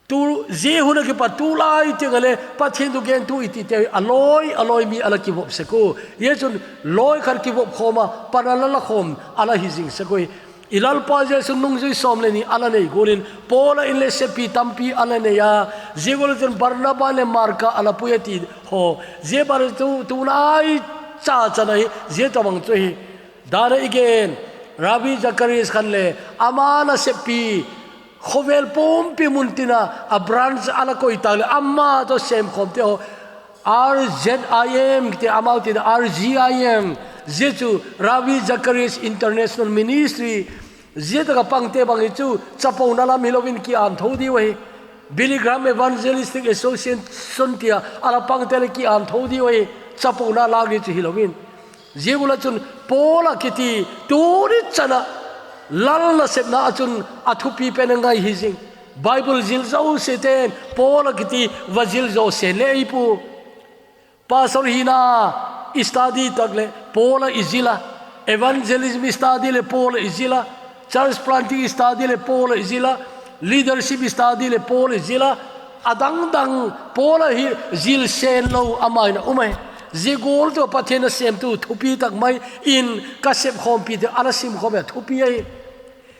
Tu, zia hun ah kipat tulai tiang ah le Pathian thugentu i tite a lawi a lawi mi a la kivop sek u. Zia chun lawi khat kivop khawm a pan a la la khawm a la hi zing sek ui. I Lalpa Jesu nungzui sawm le ni a la nei gual in Paul in le seppi tampi a la nei a, zia gual chun Barnaba leh Marka a la pui a ti haw. Zia bar chu tunai cha chan ahi, zia tawhbang chu hi. Dan a i gen, Ravi Zacharias khan le ama naseppi khawvel pumpi mun tin a, a branch a la koi tak leh ama tawh sêmkhawmte haw, R Z I M kiti, amau tin R G I M, zia chu Ravi Zacharias International Ministry, zia tak a pangte bang hi chu chapona lam hilo in ki-an tho diu ahi. Billy Graham Evangelistic Association ti a a la pangte le ki-an tho diu ahi, chapona lâk di chu hilo in. Zia gual ah chun Paul a kiti tuni chan a Lal nasepna ah chun a thupi pen a ngai hi zing. Bible zil zosiate'n Paul a kiti va zil zosia le ei pua. Pastor hina i study tak leh Paul a i zil a, evangelism study leh Paul a i zil a, church planting study leh Paul a i zil a, leadership study leh Paul i zil a, a dang dang Paul a hi zil sen lo ama in a um ahi. Zia gual tawh Pathian a sêmtu thupi tak mai in ka sepkhawmpite a la simkhawm a thupi ahi.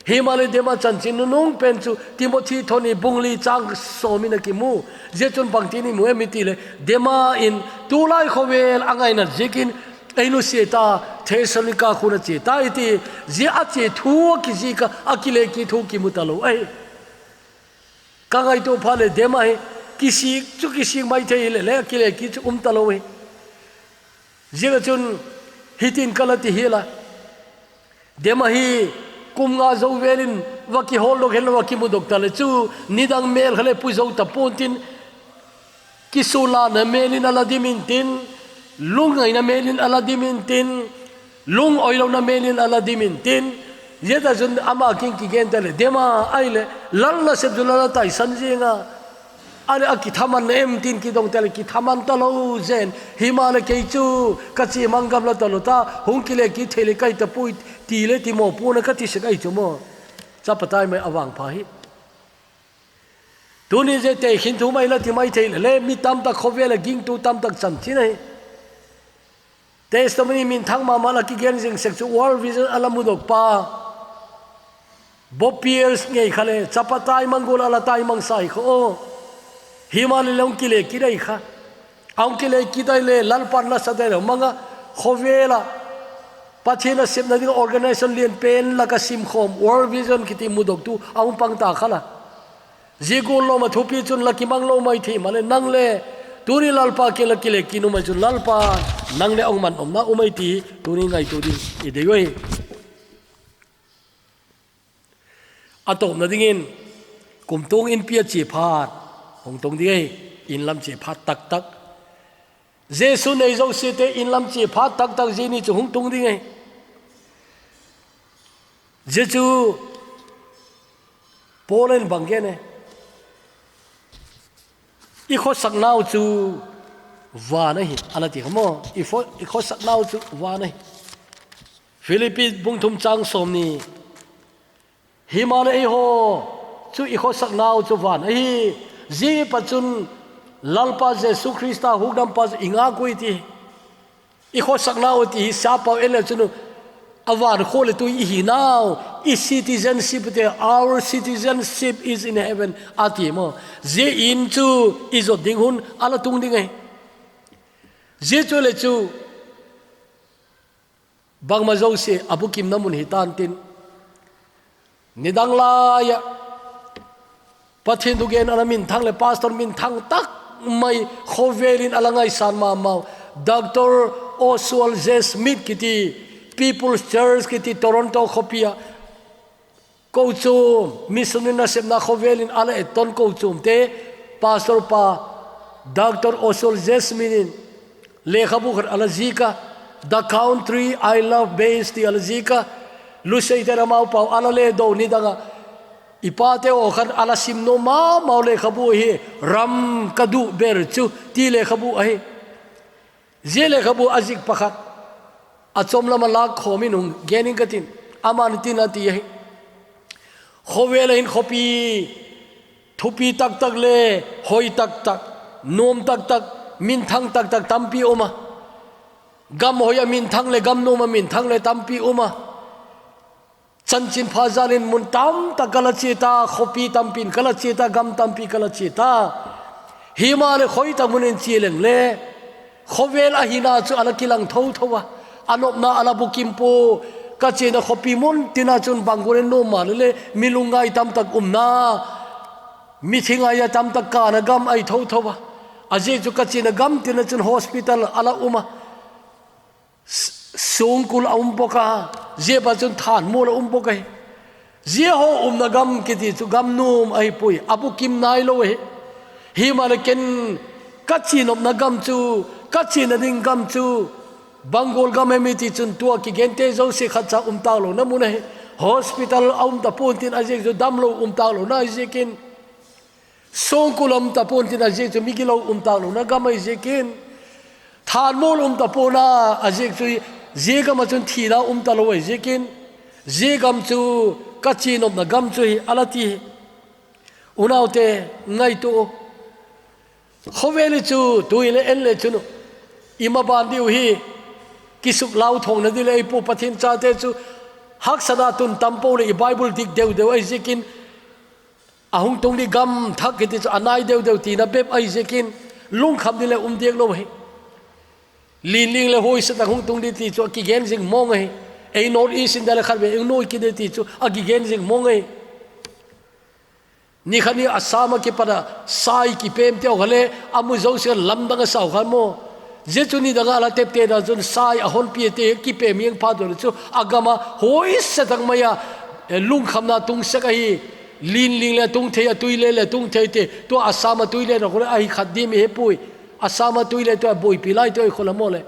Himaleh Dema chanchin nunung pen chu Timothi thawn ni bung li châng sawm in a kimu. Zia chun bangtin i mu em i ti leh, Dema in tulai khawvel a ngainat ziakin ei nusia ta, Thessalonika khun a chia ta i ti. Zia a chia thu a kizik a, a kile kit thu kimu talo ahi. Ka ngaitua phat leh Dema hi kisik chu kisik mai thei hileh le a kile kit chu um talo hi. Ziak ah chun hitin ka la ti hial a, Dema hi kum nga zo vêl in va kihawldok hen la va kimudok ta leh chu, nidang mêl kha leh pu zo ta pua'n tin, kisuanlana mêl in a la dim intin, lungngaina mêl in a la dim intin, lungawilona mêl in a la dim intin, zia tak chun ama kiang kigen ta leh Dema ahileh lal nasep chu la la taisan ziang a, a leh a kithaman na em tin kidong ta leh kithaman talo zen. Himaleh kei chu ka chia mang gam la talo ta, hung kile kit thei leh ka hi ta puai, ti le ti mawpuakna ka ti sek ahi chu maw. Chapa tai mai a vangpha hi. Tuni zia tekhin thu mai la ti mai thei leh le, mi tamtak khawvel ah gingtu tamtak chanchin ahi. Testimony minthang ma ma la kigen zing sek chu World Vision a la mudok pa Bob Pierce ngei kha le chapa tai mang gual a la tai mang sai kha a. Himaleh le hung kile kit ai kha. A hung kile kit ai le Lalpa'n la sa dai lo mang a, khawvel ah Pathian a sepna ding organisation lian pen lak a simkhawm World Vision kiti mudoktu a hung pang ta kha la. Zia gual lawm a thupi chun la kimang lo mai thei maleh nang le tuni Lalpa kiang la kile kit nuam ai chun Lalpa'n nang leh a hung man nuamna um ai ti tuni ngaitua ding i dei uhi. A tawpna dingin, kumtuang inpi a chia phat hung tung ding ahi, inlam chia phat taktak. Jesu nei zosiate inlam chia phat taktak zia ni chu hung tung ding ahi. Zia chu Paul in bang gen e, i khawsaknau chu van ahi, a la ti kha maw. I khawsaknau chu van ahi. Philippi bung thum châng sawmni. Himaleh eihaw chu i khawsaknau chu van ahi. Zia pat chun Lalpa Jesu Khrista hukdampa chu i ngak ui ti. I khawsaknau ti hi sapau en le chun, a van khua leh tui i hinau, i citizenship te, our citizenship is in heaven a ti maw. Zia in chu i zot ding hun a la tung ding ahi. Zia chu le chu bangma zosia a bukimna mun hi ta'n tin, nidang lai ah Pathian thugen a la minthang leh pastor minthang tak mai khawvel in a la ngaisân ma mau, Doctor Oswald J Smith kiti, People's Church kiti Toronto khawpi ah kochuam, missionary nasepna khawvel in a la etton kochuamte pastor pa Doctor Oswald J Smith in lekhabu khat a la zik a, The Country I Love Best ti a la zik a, Luseite ram amau pau a la ledo nidang ah, i pate aw khan a la sim nuam ma mau lekhabu hi, Ram Ka Duh Ber Chu ti lekhabu ahi. Zia lekhabu a zik pakhat a chawm lam ah lâk khawm in hung gen ing ka ti'n, ama'n tin a ti ahi. Khawvel ah hin khawpi thupi taktak le hoi taktak, nuam taktak, minthang taktak tampi um a. Gam hoi ah minthang leh gam nuam ah minthang le tampi um a. Chanchinpha jal in mun tamtak ka la chia ta, khawpi tampi in ka la chia ta, gam tampi ka la chia ta. Himaleh khoi tak mun in chia leng le khawvel ahina chu a la kilang tho tho a, a nopna a la bukim pua. Ka chiana khawpi mun tin ah chun bang gual in nuam maleh le mi lungngai tamtak umna, mi thi ngai a tamtak kâna gam ahi tho tho a. A ziak chu ka chiana gam tin ah chun hospital a la um a, suangkul a um bawk a, zia pa chun thânmual a um bawk ahi. Zia haw umna gam kiti chu gam nuam ahi puai, a bukim nailo ahi. Himaleh ken ka chia nopna gam chu, ka chiana ding gam chu bang gual gam em i ti chun tua kigente zosia khat cha um tâk lona mun ahi. Hospital a um ta pua'n tin, a ziak chu damlo um tâk lona ahi ziakin, suangkul a um ta pua'n tin, a ziak chu migilo um tâk lona gam ahi ziakin, thânmual um ta pua'n a, a ziak chu zia gam ah chun thina um talo ahi ziakin, zia gam chu ka chia nopna gam chu hi a la ti hi. Unaute, ngaitua u, khawvel hi chu tu hileh en le chun i maban diu hi, kisuklau thawkna ding leh ei pu Pathian chate chu Haksatna tun tam po leh i Bible dik deu deu ahi ziakin, a hung tung ding gam thak kiti chu a nai deu deu tina bep ahi ziakin, lungkham ding leh um diak lo hi. Linling leh huaise tak hung tung ding ti chu a kigen zing mawng ahi. Ei North East in da leh khatvei ei nuai kit ding ti chu a kigen zing mawng ahi. Ni khat ni Assam ah kipat ah sai kipêmte haw kha le, a mu zosia lamdang a sau kha maw. Zia chu nidang ah la tepte dan chun sai a honpi ate kipêm hiang phat deu le chu a gam ah huaise tak mai a, lungkhamna tung sek ahi. Linling leh tung thei a, Tuile leh tung thei ti, tua Assam a Tuile na khu le ahi khat diam i he puai. Assam a Tuile tua buaipi lai tua i khu la maw leh.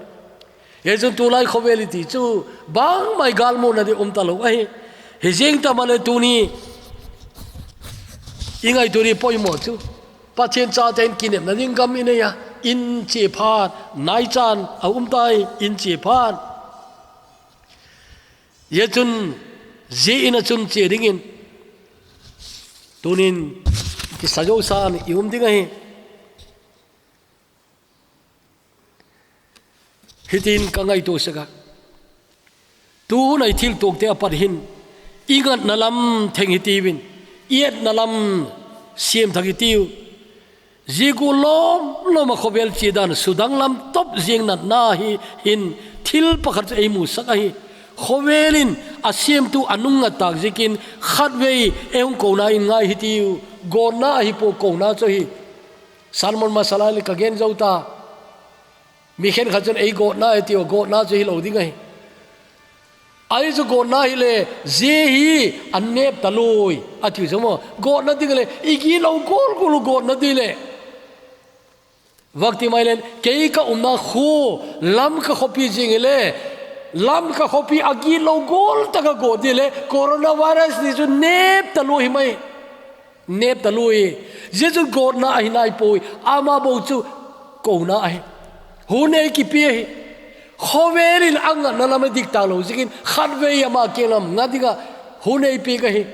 Hichun tulai khawvel i ti chu bangmai gâlmuanna ding um talo ahi. Hi zing ta maleh tuni i ngaitua ding poimaw chu, Pathian chate in kinepna ding gam i nei a, in chia phat, nai chan a um tai, in chia phat. Zia chun, zia in ah chun chia dingin, tuni'n kisa zosan i um ding ahi. Hitin ka ngaitua sek a, tu hun a i thiltuakte a pat hin, i ngatna lam theng hitiu in, i etna lam siam thak hitiu. Zia gual lawm lawm ah khawvel chia dan sudang lam top ziang natna hi hin, thil pakhat chu ei musak ahi. Khawvel in a siamtu a nung ngat tâk ziakin, khatvei ei hung kona in ngai hitiu. Gawtna ahi pua, kona chu ahi. Sermon masa lai leh ka gen zo ta, mi khenkhat chun ei gawtna i tiu a, gawtna chu hilo ding ahi. Ahi chu gawtna hile, zia hi a nêp taluai a tiu chu maw. Gawtna ding leh i gitlo gual gual uh gawtna ding leh, vak ti mai leng, kei ka umna khua Lamka khawpi zing hile, Lamka khawpi a gitlo gual tak a gawt ding le, coronavirus ti chu nêp taluai hi mai. Nêp taluai. Zia chu gawtna ahi nai puai, ama bo chu kona ahi. Hun ei kipia hi. Khawvel in a ngatna lam a dik tâk lo ziakin khatvei ama kiang lam nga ding ah hun ei piak ahi.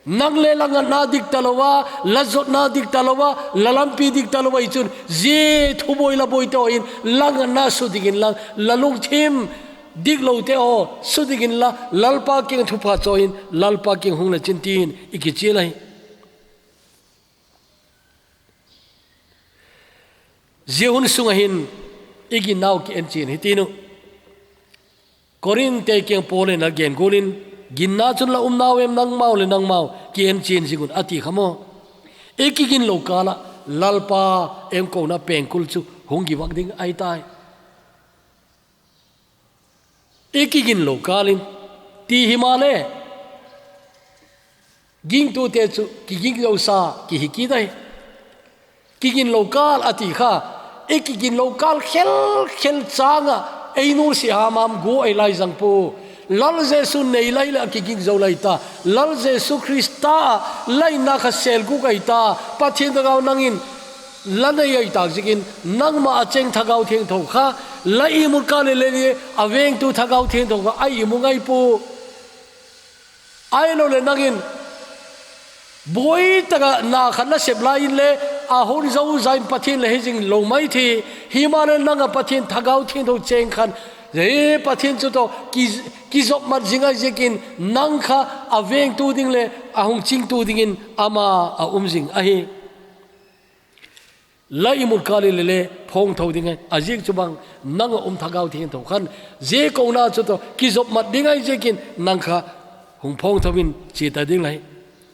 Nang le la ngatna dik talo a, la zotna dik talo a, la lampi dik talo ahi chun, zia thubuai la buaite haw in la ngatna su dingin la, la lungthim diklote haw su dingin la, Lalpa kiang thupha chawi in, Lalpa kiang hung le chin tin i kichial ahi. Zia hun sung ah hin i ginnau ki enchian hitiu. Korinthte kiang Paul in a gen gual in, ginna chun la umnau em, nangmau leh nangmau ki enchian zing un a ti kha maw. I kiginlo kâl ah Lalpa ei kona pengkul chu hung givak ding ahi tai. I kiginlo kâl in, ti himaleh, gingtute chu kigingzosa kihi kit ahi. Kiginlo kâl a ti kha, i kiginlo kâl khel khel châng ah ei nusia ham ham gua ahi lai zang pua. Lal Jesu nei lai leh a kigingzo lai ta. Lal Jesu Khrista ah la inna kha sêl guk ahi ta. Pathian Thagau nang in la nei ahi tâk ziakin, nangma a chêng Thagau Thiangtho kha la imut kâl le le, a vêngtu Thagau Thiangtho kha a imu ngai pua. Ahiloleh nang in buai tak ah na khat la sep lai inle, a hun zo za in Pathian le hi zing lo mai thei. Himaleh nang ah Pathian Thagau Thiangtho chêng khan, Pathian chu tawh ki, kizopmat zing ahi ziakin, nang kha a vêngtu ding leh a hung chingtu dingin ama a um zing ahi. La imut kâl in le le phawngtho ding ahi. A ziak chu bang, nang ah um Thagau Thiangtho khan zia kona chu tawh kizopmat ding ahi ziakin nang kha hung phawngtho in chia ta ding la hi.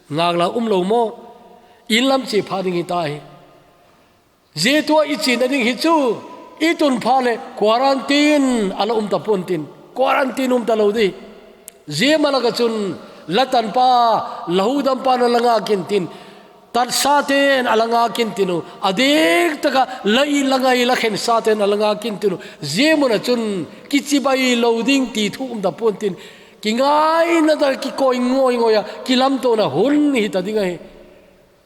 Ngâk la um lo maw? In lam chia pha ding hi ta hi. Zia tua i chiana ding hi chu, i tun phat leh quarantine a la um ta pua'n tin, quarantine um talo di. Zia malak ah chun la tanpa, la hukdampa na la ngâk intin, tatsate'n a la ngâk intin uh, a diak tak ah la it la ngai la khensate'n a la ngâk intin uh, zia mun ah chun kichibai lo ding ti thu um ta pua'n tin, kingaina tak ah kikawi ngawi ngawi ah kilamtona hun hi ta ding ahi.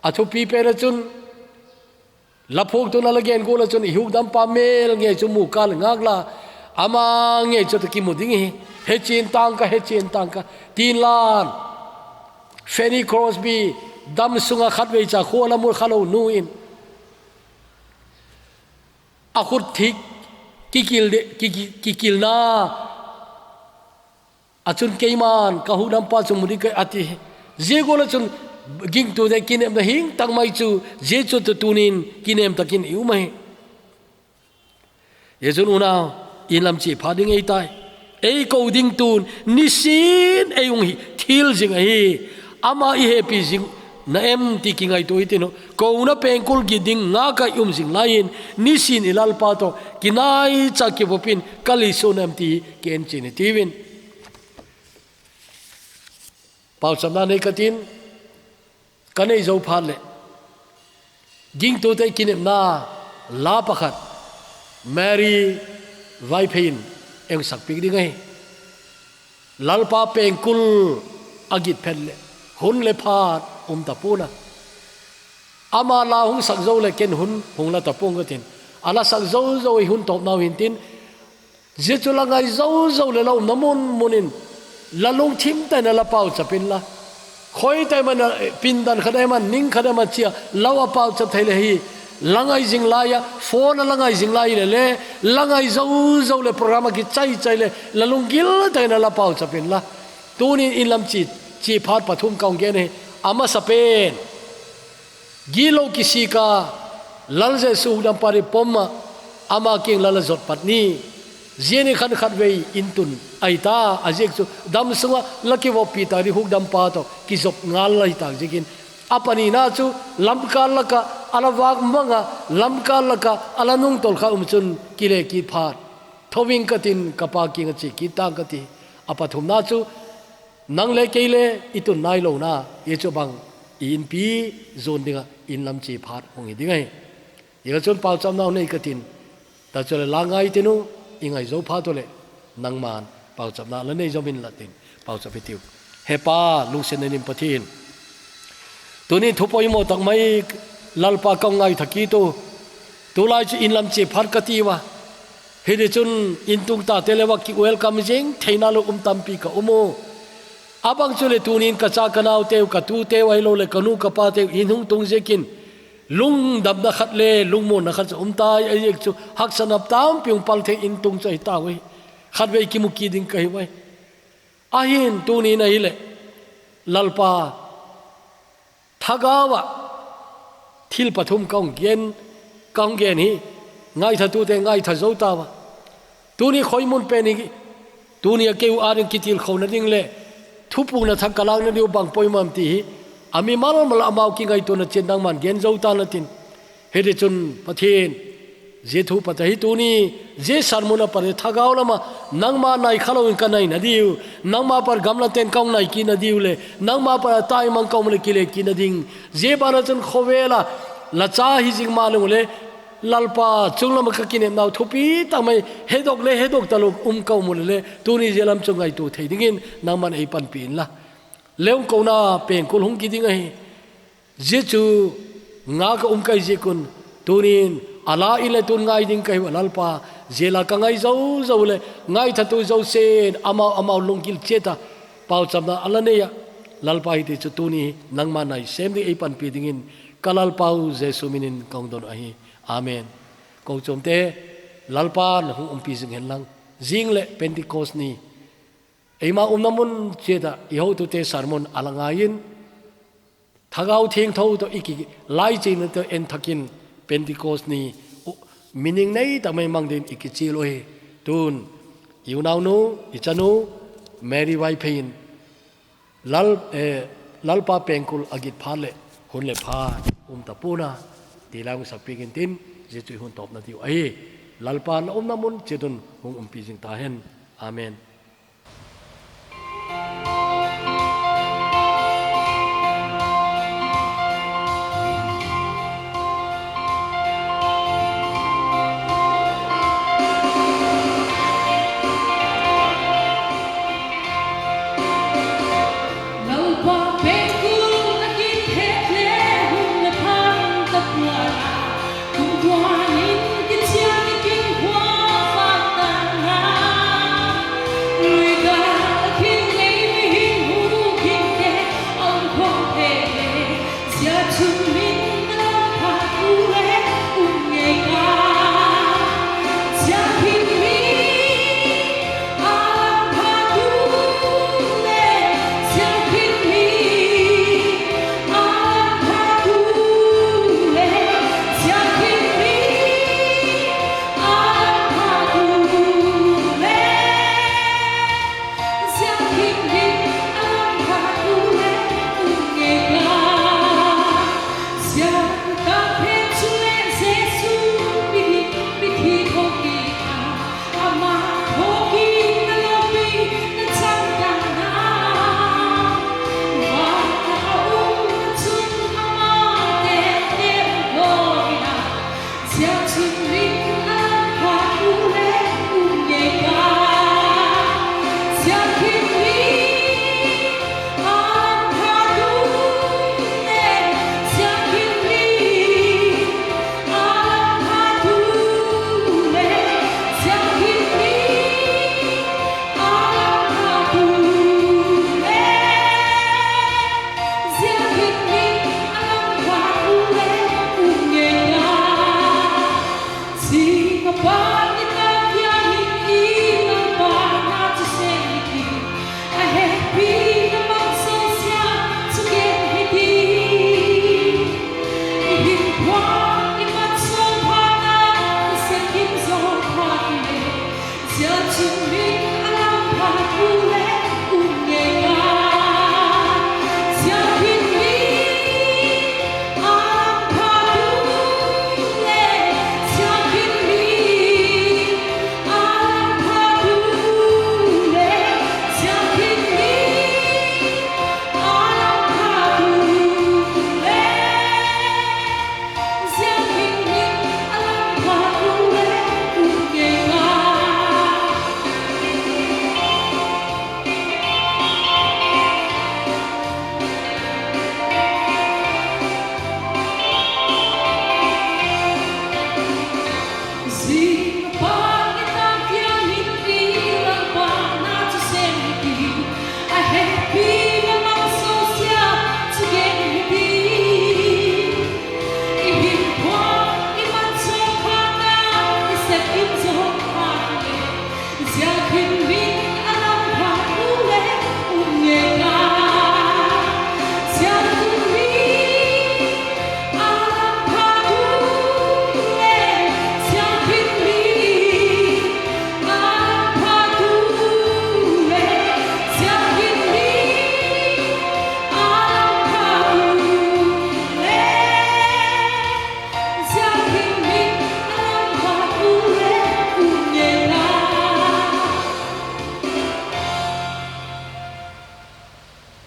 A thupi pen ah chun, la phuaktu'n a la gen gual ah chun i hukdampa mêl ngei chu mu kâl ngâk la, ama ngei chu tawh kimu ding hi. Hechian tâng ka, hechian tâng ka, ti'n la'n, Fanny Crosby dam sung ah khatvei cha khua la mu kha lo nu in, a khut thik kikil de, ki, ki, kikilna A chun keima'n ka hukdampa chu mu ding ka, a ti. Zia gual ah chun gingtute kinepna hing tak mai chu, zia chu tu, tuni'n kinêm tak in i um ahi. Zia chun unau, In lam chia phat ding ei tai. Ei ko ding tu'n nisin ei hung hi thil zing ahi. Ama i hepi zing na em ti kingaitua hitin u. Kona pengkul git ding ngâk ah i um zing lai in, nisin i Lalpa tawh kinaicha kivop in ka li suan na em ti hi ki en chian hitiu in. Pauchapna nei ka tin, ka nei zo phat leh, gingtute kinepna la pakhat Mary Vaiphei in ei sakpiak ding ahi. Lalpa pengkul a git phet leh, hun leh phat um ta pua'n a. Ama la hung sak zo leh ken hun hung la ta pua'ng ka tin. A la sak zo zo i hun tawpnau hintin, zia chu la ngai zo zo leh la umna mun mun in, la lungthim tak in la pauchap inla, khoi tak in, pindan khat em an, ning khat em an chia la a pauchap thei leh hi, la ngai zing lai ah, phone ah la ngai zing lai leh le, la ngai zo zo leh program ah kichai chai leh la lunggil tak in la pauchap inla. Tuni'n In lam chia, chia phat pathum ka hung gen hi. A masa pen, gitlo kisik a, Lal Jesu hukdampa ding pom ah, ama kiang la la zot pat ni. Zia ni khan khatvei in tun ahi ta, a ziak chu damsung ah la kivoppi tak ding hukdampa tawh kizop ngal la hi tâk ziakin. A panina chu lamkâl lak ah a la vâk mang a, lamkâl lak ah a la nungtawl kha um chun kile kit phat tho ing ka tin, ka Pa kiang ah chia kit ta'ng ka ti. A pathumna chu, nang le kei le i tun nailona, zia chu bang, i inpi zuan ding ah In lam chia phat hung hi ding ahi. Zia chun pauchapnau nei ka tin, ta chuleh la ngai tin u, i ngai zo phat uleh, nangma'n pauchapna la nei zo inla tin, pauchap hitiu. He Pa, lungsiatna nei Pathian, tuni'n thu poimaw tak mai Lalpa ka hung ngaitha kit u. Tulai chu In lam chia phat ka tiu a, hitichun in tung tate le va kiwelcome zing theina lo um tampi ka um u. A bang chuleh tuni'n ka cha ka nauteu, ka tuteu ahiloleh ka nu ka pateu in hung tung ziakin, lungdamna khat le lungmuanna khat chu um tai, a ziak chu haksatna tampi hung pal thei in tung chu ahi tau hi. Khatvei kimu kit ding ka hiu ahi. Ahi'n tuni'n ahileh, Lalpa, thagau ah thil pathum ka hung gen, ka hung gen hi, ngaithatute ngaitha zo tau a. Tuni khoi mun pen hi, tuni a keu â ding kitilkhona ding leh thupukna thak ka lâkna diu bang poimaw em ti hi, a mimal mal ah amau kingaituana chiat nangma'n gen zo ta'n la tin. Hitichun Pathian, zia thu pat ahi tuni, zia sermon a pat hi thagau lam ah nangma nai khalo in ka naina diu, nangma pat gamlate'n ka hung nai kitna diu leh nangma pat a taimang ka um leh kile kitna ding, zia ban ah chun khawvel ah la cha hi zing maleng uleh, Lalpa, chung lam ah ka kinepnau thupi tak mai hedok le hedok talo um ka um uleh le, tuni zia lam chu ngaitua thei dingin nangma'n ei panpi inla. Leung kona pengkul hung ki ding ahi. Zia chu ngâk ah um ka hi ziak un, tuni'n a la in leh tun ngai ding ka hiu a Lalpa, zia la ka ngai zo zo leh ngaithatu zosia'n amau amau lunggil chiat a pauchapna a la nei ah, Lalpa, hiti chu tuni nangma nai sêm ding ei panpi dingin ka Lalpau Jesu min in ka hung don ahi. Amen. Kochuamte, Lalpa'n hung umpi zing hen lang, zing leh Pentecost ni, eima umna mun chiat ah i hotute sermon a la ngai in, Thagau Thiangtho tawh i ki, laichina tawh en thak in, Pentecost ni meaning nei tak mai mang dingin i kichial uhi. Tun, i unaunu, i chanu, Mary Vaiphei in, Lal, eh, Lalpa pengkul a git phat leh hun leh phat um ta pua'n a, ti la hung sakpiak intin, zia chu i hun tawpna diu ahi. Lalpa la umna mun chiat un hung umpi zing ta hen. Amen. Zia chun min a lam pha u le um ngei